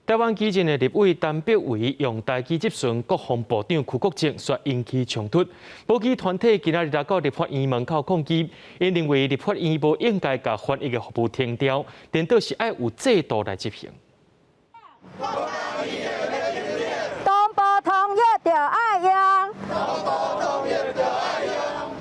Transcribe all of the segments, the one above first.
台灣基進的立委陳柏惟用台語質詢國防部長區國正，煞引起衝突。母語團體今仔日來到立法院門口抗議，𪜶認為立法院無應該共翻譯的服務停掉，顛倒是愛有制度來執行。同步通譯著愛用。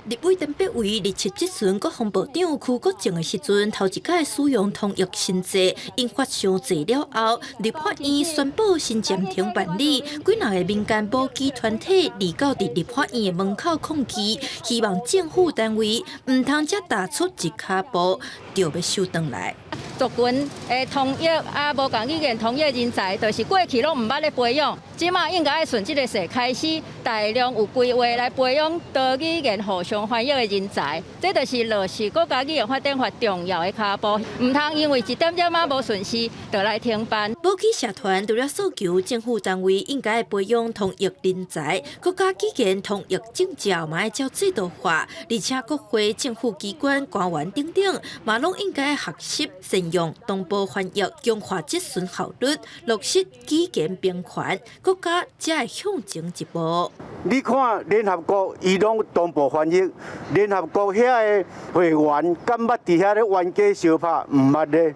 立委陳柏惟日前質詢國防部長區國正的時陣，頭一擺使用通譯新制，引發傷濟了後，立法院宣布先暫停辦理，幾若个民間母語團體來到佇立法院的門口抗議，希望政府單位毋通才踏出一跤步，就欲收轉來。族群的通譯啊，無仝語言通譯人才，就是過去攏毋捌咧培養，這馬應該愛順這个勢開始大量有規劃來培養多語言互相翻譯的人才，這就是落實國家語言發展法重要的跤步，毋通因為一點點仔無順勢，就來停辦。母語社團除了訴求政府單位應該培養通譯人才，國家語言通譯證照嘛愛照制度化，而且國會、政府機關官員等等，嘛攏應該學習善用同步翻譯，強化質詢效率，落實語言平權，國家才會向前一步。你看聯合國伊攏同步翻譯，聯合國遐个會員敢捌佇遐咧冤家相拍？毋捌咧。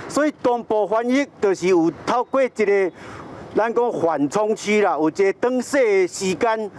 所以同步翻譯就是有透過一個咱講緩衝區啦，有一個轉勢的時間，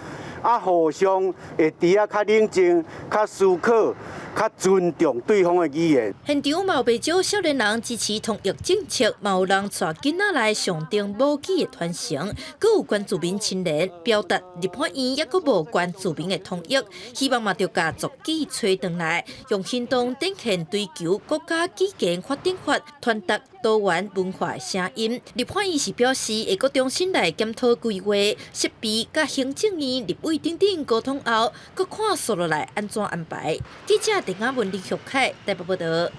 啊，互相會佇遐較冷靜、較思考、較尊重對方的語言。現場嘛有袂少少年人支持通譯政策，嘛有人帶囡仔來象徵母語的傳承，閣有原住民青年表達立法院猶閣無原住民的通譯，希望嘛著共族語揣轉來，用行動展現追求國家語言發展法，傳達多元文化的聲音。立法院是表示會閣重新來檢討規劃、設備，佮行政院、立委等等溝通後，閣看紲落來按怎安排。記者鄧亞文、林玉凱台北報導。